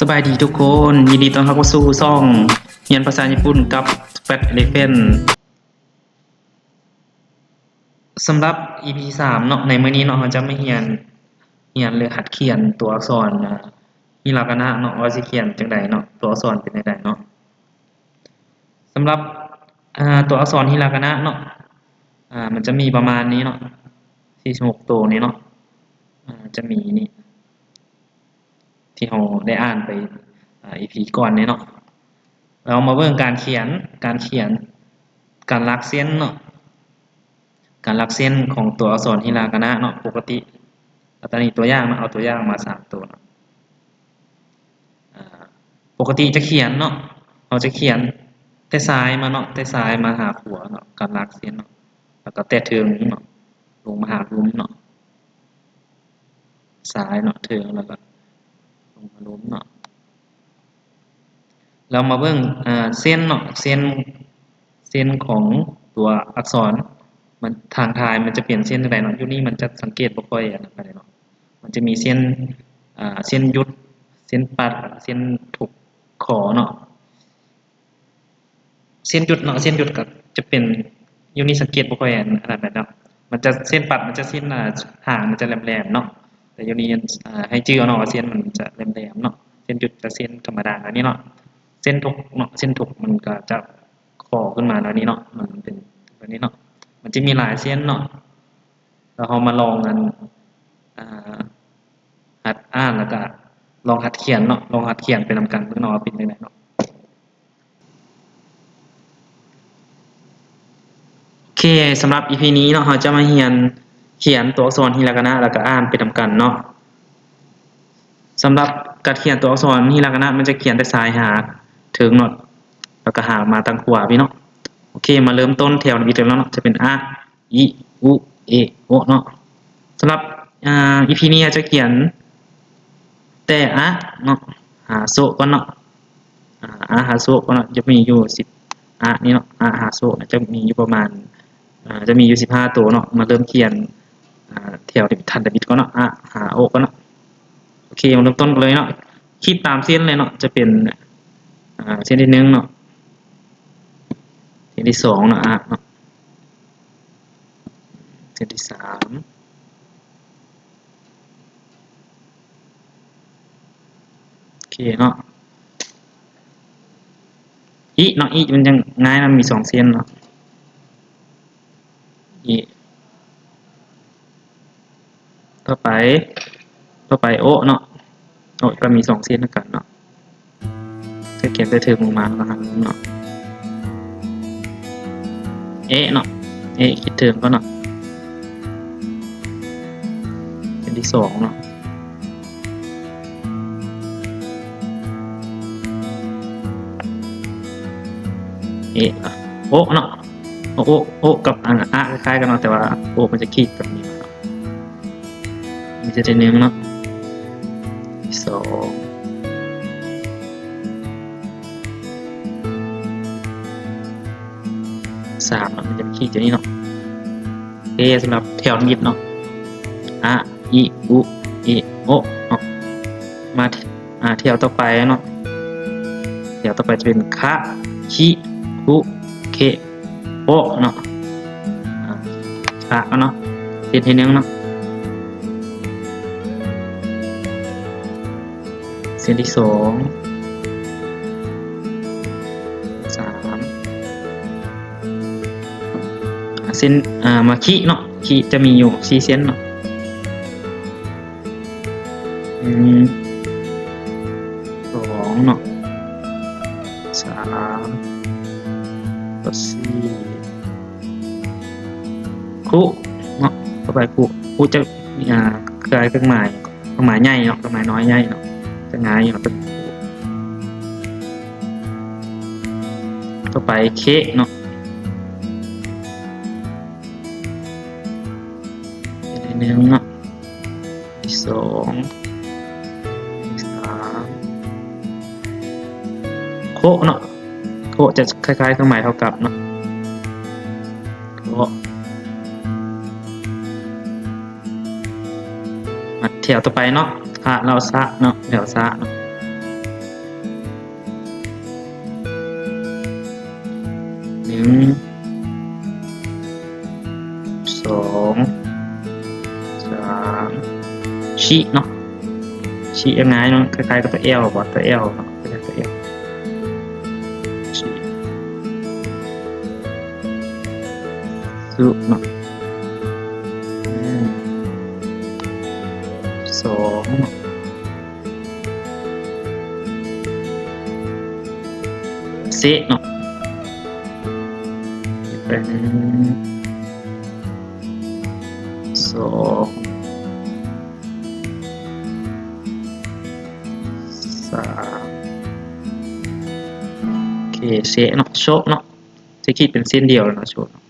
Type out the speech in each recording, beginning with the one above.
ສະບາຍດີທຸກຄົນ, ຍິນດີຕ້ອນຮັບເຂົ້າສູ່ຊ່ອງຮຽນພາສາຍີ່ປຸ່ນກັບ Fat Elephant. ສຳລັບ ອີພີ ສາມເນາະ, ໃນມື້ນີ້ເນາະ ເຮົາຈະມາຮຽນ, ຮຽນ ຫຼື ຫັດຂຽນຕົວອັກສອນ ອ່າ ຮິລາກະນະເນາະ, ວ່າຊິຂຽນຈັ່ງໃດເນາະ, ຕົວອັກສອນເປັນຈັ່ງໃດເນາະ. ສຳລັບ ອ່າ ຕົວອັກສອນຮິລາກະນະເນາະ, ອ່າ ມັນຈະມີປະມານນີ້ເນາະ, ສີ່ສິບຫົກໂຕນີ້ເນາະ, ອ່າ ຈະມີນີ້ ທີ່ເຮົາໄດ້ອ່ານໄປ ອ່າ ອີພີ ກ່ອນນີ້ເນາະ. ເຮົາມາເບິ່ງການຂຽນ, ການຂຽນ, ການລາກເສັ້ນເນາະ, ການລາກເສັ້ນຂອງຕົວອັກສອນຮິລາກະນະເນາະ, ປົກກະຕິ. ແລ້ວຕອນນີ້ຕົວຢ່າງເນາະ, ເອົາຕົວຢ່າງມາສາມໂຕເນາະ. ອ່າ ປົກກະຕິຈະຂຽນເນາະ, ເຮົາຈະຂຽນແຕ່ຊ້າຍມາເນາະ, ແຕ່ຊ້າຍມາຫາຂວາເນາະ, ການລາກເສັ້ນເນາະ, ແລ້ວກໍແຕ່ເທິງເນາະ ລົງມາຫາລຸ່ມເນາະ, ຊ້າຍເນາະ ເທິງ ແລ້ວກໍລົງມາລຸ່ມເນາະ. ແລ້ວມາເບິ່ງ ອ່າ ເສັ້ນເນາະ, ເສັ້ນ ເສັ້ນຂອງຕົວອັກສອນ ມັນ ທາງທ້າຍມັນຈະເປັນເສັ້ນຈັ່ງໃດເນາະ. ຢູ່ນີ້ມັນຈະສັງເກດບໍ່ຄ່ອຍອັນນັ້ນປານໃດເນາະ, ມັນຈະມີເສັ້ນ ອ່າ ເສັ້ນຢຸດ, ເສັ້ນປັດ, ເສັ້ນທົກ ຂໍເນາະ. ເສັ້ນຢຸດເນາະ, ເສັ້ນຢຸດກໍຈະເປັນ ຢູ່ນີ້ສັງເກດບໍ່ຄ່ອຍອັນ ອັນນັ້ນປານໃດເນາະ, ມັນຈະ ເສັ້ນປັດມັນຈະເສັ້ນ ອ່າ ຫາງມັນຈະແຫຼມໆເນາະ, ແຕ່ຢູ່ນີ້ ອ່າ ໃຫ້ຈື່ເອົາເນາະວ່າເສັ້ນມັນຈະແຫຼມໆເນາະ, ເສັ້ນຢຸດຈະເສັ້ນທຳມະດາແນວນີ້ເນາະ. ເສັ້ນທົກເນາະ, ເສັ້ນທົກມັນກໍຈະ ຂໍຂຶ້ນມາແນວນີ້ເນາະ, ມັນເປັນແບບນີ້ເນາະ, ມັນຈະມີຫຼາຍເສັ້ນເນາະ. ແລ້ວເຮົາມາລອງອັນ ອ່າ ຫັດອ່ານ ແລ້ວກະລອງຫັດຂຽນເນາະ, ລອງຫັດຂຽນໄປນຳກັນເບິ່ງເນາະວ່າເປັນຈັ່ງໃດເນາະ. ໂອເຄ, ສຳລັບ ອີພີ ນີ້ເນາະ ເຮົາຈະມາຮຽນຂຽນຕົວອັກສອນຮີລາການະ ແລ້ວກະອ່ານໄປນຳກັນເນາະ. ສຳລັບການຂຽນຕົວອັກສອນຮີລາການະ ມັນຈະຂຽນແຕ່ຊ້າຍຫາເທິງເນາະ, ແລ້ວກໍຫາມາທາງຂວາພີ້ເນາະ. ໂອເຄ, ມາເລີ່ມຕົ້ນແຖວທຳອິດກັນເນາະ, ຈະເປັນ ອະ ອິ ອຸ ເອ ໂອ ເນາະ. ສຳລັບ ອ່າ ອີພີ ນີ້ຈະຂຽນແຕ່ ອະ ເນາະ ຫາ ໂຊ ກ່ອນເນາະ. ອາ ອາຫາ ໂຊ ກ່ອນເນາະ, ຈະມີຢູ່ສິບ ອະ ນີ້ເນາະ, ອາຫາ ໂຊ ຈະມີຢູ່ປະມານ ອາ ຈະມີຢູ່ສິບຫ້າໂຕເນາະ. ມາເລີ່ມຂຽນ ອາ ແຖວທີ່ທັນທະມິດກ່ອນເນາະ, ອາຫາ ໂອ ກ່ອນເນາະ. ໂອເຄ, ມາເລີ່ມຕົ້ນກັນເລີຍເນາະ. ຂີດຕາມເສັ້ນເລີຍເນາະ, ຈະເປັນ ອາ ເສັ້ນທີໜຶ່ງເນາະ, ເສັ້ນທີສອງເນາະ, ອາເນາະ, ເສັ້ນທີສາມ. ໂອເຄເນາະ, ອິເນາະ, ອິມັນຍັງງ່າຍເນາະ, ມີສອງເສັ້ນເນາະ, ອິ. ຕໍ່ໄປ, ຕໍ່ໄປ ໂອເນາະ, ໂອກໍມີສອງເສັ້ນຄືກັນເນາະ. ຈະຂຽນແຕ່ເທິງລົງມາເນາະ, ເນາະ ເອເນາະ, ເອຂຽນເທິງກ່ອນເນາະ, ເສັ້ນທີສອງເນາະ, ເອ ໂອເນາະ, ໂອ ໂອ ໂອກັບ ອາ ອາ ຄ້າຍໆກັນເນາະ, ແຕ່ວ່າໂອມັນຈະຂີດແບບນີ້ເນາະ. ມີແຕ່ທີໜຶ່ງເນາະ, ທີສອງ, ສາມເນາະ, ມັນຈະຂີດຢູ່ນີ້ເນາະ. ໂອເຄ, ສຳລັບແຖວທຳອິດເນາະ, ອະ ອິ ອຸ ເອ ໂອເນາະ. ມາ ອາ ແຖວຕໍ່ໄປເນາະ, ແຖວຕໍ່ໄປຈະເປັນ ຄະ ຄິ ຄຸ ເຄ ໂອເນາະ. ອາ ຄະເນາະ, ເສັ້ນທີໜຶ່ງເນາະ, ເສັ້ນທີສອງ, ສາມ. ອາ ເສັ້ນ ອາ ມາ ຄິເນາະ, ຄິຈະມີຢູ່ສີ່ເສັ້ນເນາະ. ໜຶ່ງ ສອງເນາະ, ສາມ ແລ້ວກໍສີ່. ຄຸເນາະ, ຕໍ່ໄປຄຸ, ຄຸຈະ ອາ ຄ້າຍເຄື່ອງໝາຍ, ເຄື່ອງໝາຍໃຫຍ່ເນາະ, ເຄື່ອງໝາຍນ້ອຍໃຫຍ່ເນາະ, ຈະງ່າຍຢູ່ເນາະ. ຕໍ່ໄປເຄເນາະ, ທີໜຶ່ງເນາະ, ທີສອງ, ທີສາມ. ໂຄເນາະ, ໂຄຈະຄ້າຍໆເຄື່ອງໝາຍເທົ່າກັບເນາະ, ໂຄ. ມາແຖວຕໍ່ໄປເນາະ, ຄະ ແລ້ວ ຊະເນາະ, ແຖວ ຊະເນາະ. ໜຶ່ງ ສອງ ສາມ ຊິເນາະ ຊິງ່າຍເນາະ ຄ້າຍໆກັບຕົວ L ບໍ່ ຕົວ L ເນາະ ຄ້າຍໆຕົວ L ຊິ ສຸເນາະ ອືມ ສອງ ເຊເນາະ ໜຶ່ງ ສອງ ສາມ ໂອເຄ ເຊເນາະ ໂຊະເນາະ ຈະຂີດເປັນເສັ້ນດຽວເນາະ ໂຊະເນາະ.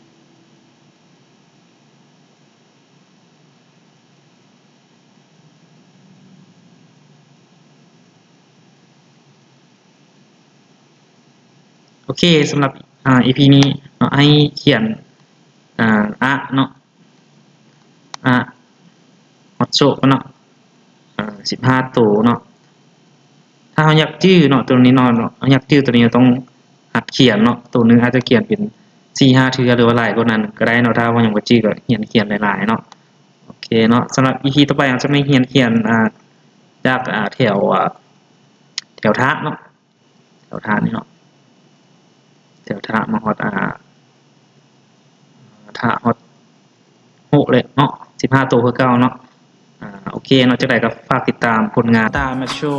ໂອເຄ ສຳລັບ ອາ ອີພີນີ້ເນາະ ໃຫ້ຂຽນ ອາ ອະ ເນາະ ອະ ຮອດໂຊະເນາະ ອາ ສິບຫ້າໂຕເນາະ. ຖ້າເຮົາຢາກຈື່ເນາະ ໂຕນີ້ເນາະ ເຮົາຢາກຈື່ໂຕນີ້ ເຮົາຕ້ອງຫັດຂຽນເນາະ ໂຕໜຶ່ງອາດຈະຂຽນເປັນສີ່ຫ້າເທື່ອ ຫຼືວ່າຫຼາຍກວ່ານັ້ນກໍໄດ້ເນາະ. ຖ້າເຮົາຍັງບໍ່ຈື່ກໍຮຽນຂຽນຫຼາຍໆເນາະ. ໂອເຄເນາະ ສຳລັບອີພີຕໍ່ໄປ ເຮົາຈະມາຮຽນຂຽນ ອາ ຈາກ ອາ ແຖວ ອາ ແຖວທະເນາະ ແຖວທະນີ້ເນາະ ແຖວທະມາຮອດ ອາ ທະຮອດ ໂຮເລີຍເນາະ ສິບຫ້າໂຕຄືເກົ່າເນາະ. ອາ ໂອເຄເນາະ ຈັ່ງໃດກໍຝາກຕິດຕາມຜົນງານ Star Macho